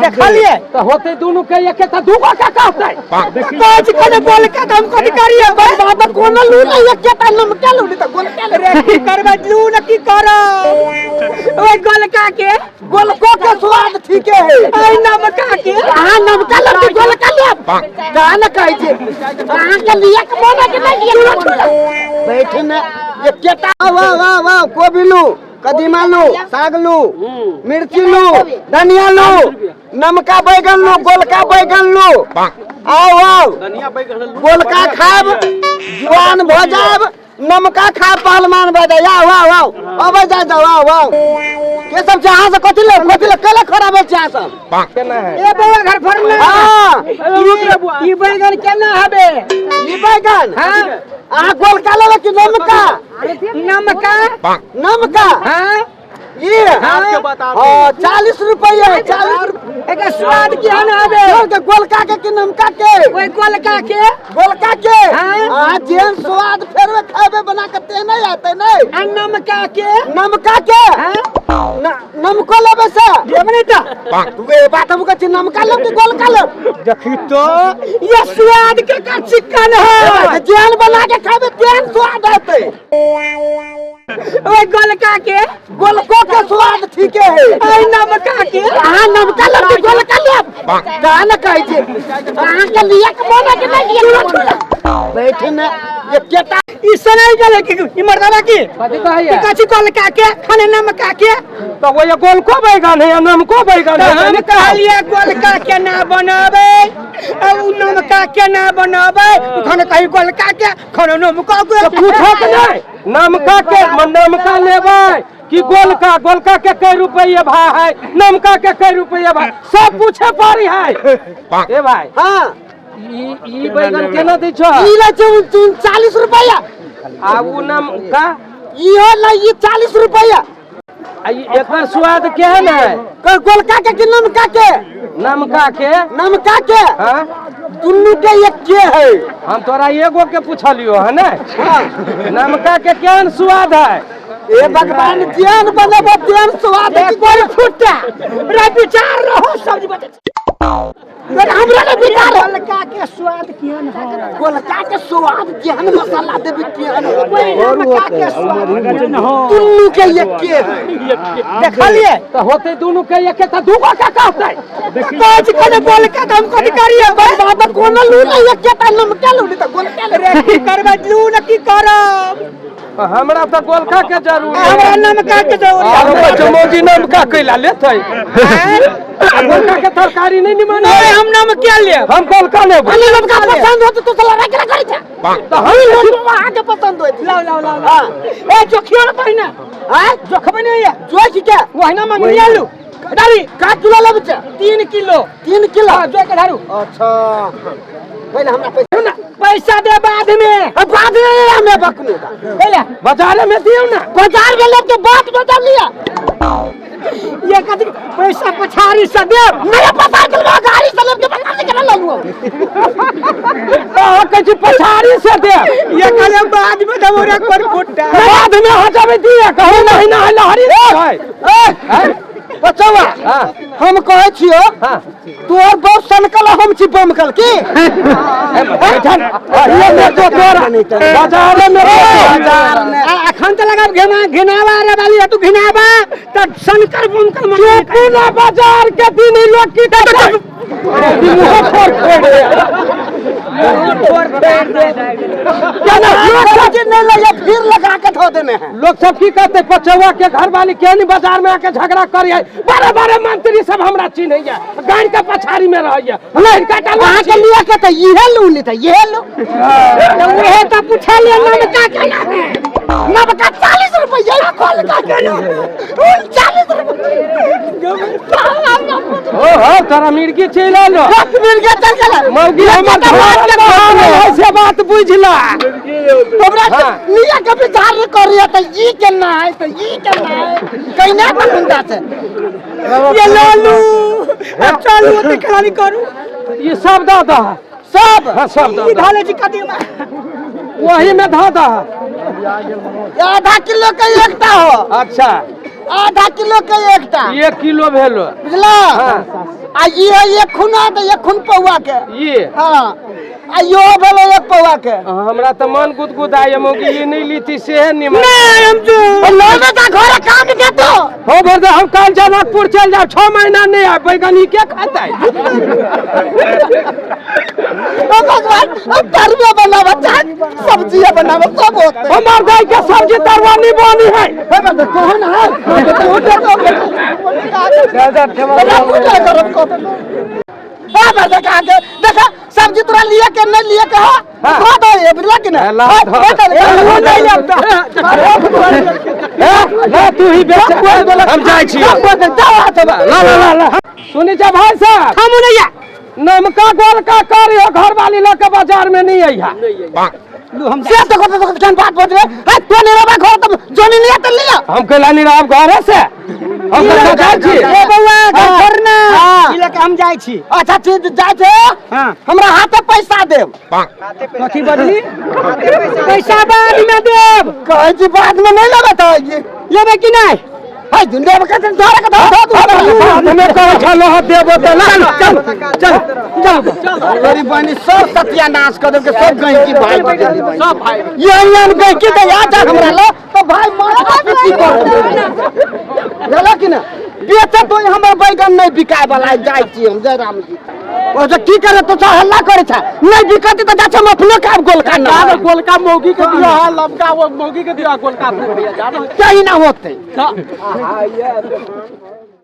देखलिए तऽ होतै दुनू के एके तऽ दूगो के कहतै। पाँच कने बोल के हम कथि करिए? बाबा कोनो लू नहीं एकेटा नमका लू नहीं तऽ गोलका रे की करबै लू न की करब ओइ गोलका के? गोलको के स्वाद ठीके है। ओइ नमका के? अहाँ नमका लेब कि गोलका लेब? कहाँ ने कहै छी अहाँ के लिए के मन है कि नहीं लिए के मन है? बैठ ने एकेटा। वाह वाह वाह, कोबी लू, कदीमा लू, साग लू, मिर्ची लू, धनिया लू, नमका बैगन लू, गोलका बैगन लू। आओ आओ, गोलका खाब जुआन भ जाब, नमका खाब पहलवान भ जाब। आओ आओ आओ, अबै जा जाओ, आओ आओ। के सब छै अहाँ से कथी ले कथी ले केला खराब छै अहाँ सब? केना है? ए बौआ घर फरना। हाँ। ई बैगन केना हबे? ई बैगन? हाँ। अहाँ गोलका लेबै कि नमका? नमका। नमका? हाँ। ये? हाँ। हाँ, 40 रुपया है, 40 रुपया। एकर स्वाद केहन हबे? के गोलका के कि नमका के? ओइ गोलका के। गोलका के? हाँ। हाँ, जेहन स्वाद फेर खेबे बना के ते नहीं आते नहीं। आ नमका के? नमका के? हाँ। नमको लेबै से? लेबै नहीं तऽ। तू ए बात हम कहै छी, नमका लेब कि गोलका लेब? देखी तो ये स्वाद के का चिकन है। जेहन बना के खेबे तेहन स्वाद आते। ओइ गोलका के? गोलको के स्वाद ठीके है। ओइ नमका के? अहाँ नमका लेब कि गोलका लेब? कहाँ ने कहै छी अहाँ के लिए के मन है कि नहीं लिए के मन है? बैठ ने एकेटा। ई सनाई गेलै कि ई मर्दाना की? कथी कहैया? ई कथी गोलका के खाने नमका के? तऽ ओहि गोलको बैगन है, नमको बैगन है। हम कहलिए गोलका केना बनाबै आ उ नमका केना बनाबै? खाने कही गोलका के, खाने नमका के। तऽ पूछत नहि, नमका के नमका लेबै कि गोलका? गोलका के कै रुपये भाव है, नमका के कै रुपये भाव, सब पूछे पड़ी है। ए भाई। हाँ। ई बैगन केना दै छौ? ई लै छै 39 रुपया। आ उ नमका? इहो लै ई 40 रुपया। आ ई एकर स्वाद केहन है? गोलका के कि नमका के? नमका के। नमका के? हाँ। दुनू के एके है। हम तोरा एगो के पूछलियो है ने? हाँ। नमका के केहन स्वाद है? ए भगवान, जेहन बनेबो तेहन स्वाद है। कोई फुटा रे विचार रहो सब्जी बचे। हमरा ने विचार। गोलका के स्वाद केहन है? गोलका के स्वाद जेहन मसाला देबी तेहन होतै। नमका के स्वाद केहन हो? दुनू के एके है। देखलिए तऽ होतै दुनू के एके तऽ दूगो के कहतै। पाँच कने बोल के हम कथि करिए? बाबा कोनो लू नहीं एकेटा नमका लू नहीं तऽ गोलका रे की करबै लू न की करब? हमरा तऽ गोलका के जरूरी। हमरा नमका के जरूरी। अरे बच्चा नमका कैला लेतै? गोलका के तरकारी नहीं निमन। नहीं, हम नमके लेब। हम गोलका लेब। हम नमका पसंद होत तो साला रख करै छै। तऽ हम अहाँ के पसंद होत। लाओ लाओ लाओ लाओ। ए जोखियो न पहिने। हैं? जोखबै नहीं है। जोखि के? ओहिना मंगनी आलू। डाली का किलो लेब छै? 3 किलो। 3 किलो? हां, जोख के धारू। अच्छा। पहिले हमरा पैसा ना, पैसा दे बाद में। अब बाद में हमें बकनो दा। पहिले बाजार में दियो ना। बाजार में लेब के बात बदल लिया। ये कथि पैसा पछाड़ी से देब? नहीं पता चलबा गाड़ी से लेब के बाजार से केना ललु? अहाँ कहै छी पछाड़ी से देब। ये कहले बाद में देबो रे कोन फुटा। बाद में अहाँ जाबै दिए कहू नहीं ना लहरी है। ए बचवा, हम कहै छियो तोहर बहुत सनकल हम छी बमकल की? बाजार में बाजार में अखन तऽ लगाब घेना घेनावा रे वाली तू घेनावा तऽ सनकर बमकल मन पूरा बाजार के दिन ई लोग की कहै? मुँह फोड़ फोड़ दे। फोड़ फोड़ दे। केना लोग सब नहीं लगे फिर लगा के धो देने हैं। लोग सब की कहते पचौआ के घर वाली केहन बाजार में आके झगड़ा करी है। बड़े बड़े मंत्री सब हमरा चिन्हैया, गाड़ी के पछाड़ी में रहैया। लाइन काटल अहाँ के लिए के तऽ इहे लू नहीं तऽ इहे लू। उहे तऽ पूछलियै नमका केना है? नमका 40 रुपया गोलका केना? 39 रुपया। ओ हो तोरा मिर्गी चलि आलो। मिर्गी चल गेल। मौगी हमर घर के बात से बात बुझला। हमरा लिया के विचार करिया तऽ ई केना है तऽ ई केना है कहिना बंदा छै। ये लालू अब चालू होते खराबी करू। ये सब दऽ दह। सब? हाँ, सब दऽ ई दह। धाले छी कदीमा। वही में धऽ दह। आधा किलो के एकटा हो। अच्छा। आधा किलो के एकटा। 1 किलो भेलो। बुझला? हाँ। आ आ ये एक खुना तऽ एक खुन पौआ के। ये हाँ, आ यो भेलै एक पौआ के। हमरा तऽ मन गुदगुदाय मौगी ये नहीं लीती से है निमन। नहीं हम तो लेबे तऽ घर काम देतो। हो भर हम काल जनकपुर चल जाब, 6 महीना नहीं आब, बैगनी के खातै? ओ भगवान, अब तरुआ बनाबऽ चाह, सब्जी बनाबऽ सब होतै। हमर दाई के सब्जी तरुआ नहीं बनी है। हे बता कोन है? देखा सब्जी तोरा लिए के नहीं लिए के हो, धो दो ये बुझला कि नहीं? ला, धो। ला तू ही बेच, हम जाइ छी। ला ला ला ला, सुनी जा भाई साहब, हम नहीं। नमका गोलका करियो, घर वाली लऽ के बाजार में नहीं अइहा। हम से तो कत तो केन बात बजरे है, तो नहीं रहबा घर त जोनी लिया त लिया। हम कैला नहीं रहब घरे से, हम तऽ जाइ छी। ए बौआ, घर छोड़ ना। हाँ। ई लऽ के हम जाइ छी। अच्छा ठीक, जाइ छै। हाँ। हमरा हाथे पैसा देब। कथी बजली? पैसा बाद में देब। कहै छी बाद में नहीं लेबै तऽ लेबै कि नहीं? है लेब के धर के धर धर। बाद में कहै छलहुँ हँ देबो तऽ ला। चल चल चल चल। तोरी बहिनी सब सत्यानाश कर देलकै, सब गैंकी भाई सब भाई ये ये गैंकी तऽ आ जा हमरा ल तो भाई माछ की कर देलक कि ना बेचे तो हमर बैगन नहीं बिकाय वाला। जाइ छी हम, जय राम जी। ओ जे की करे तो हल्ला करे छै, नहीं बिकती तऽ जा हम अपने खाब गोलका ना। गोलका मौगी के दिया है, लमका वो मौगी के दिया गोलका अपने भैया जानो कहीं ना होते।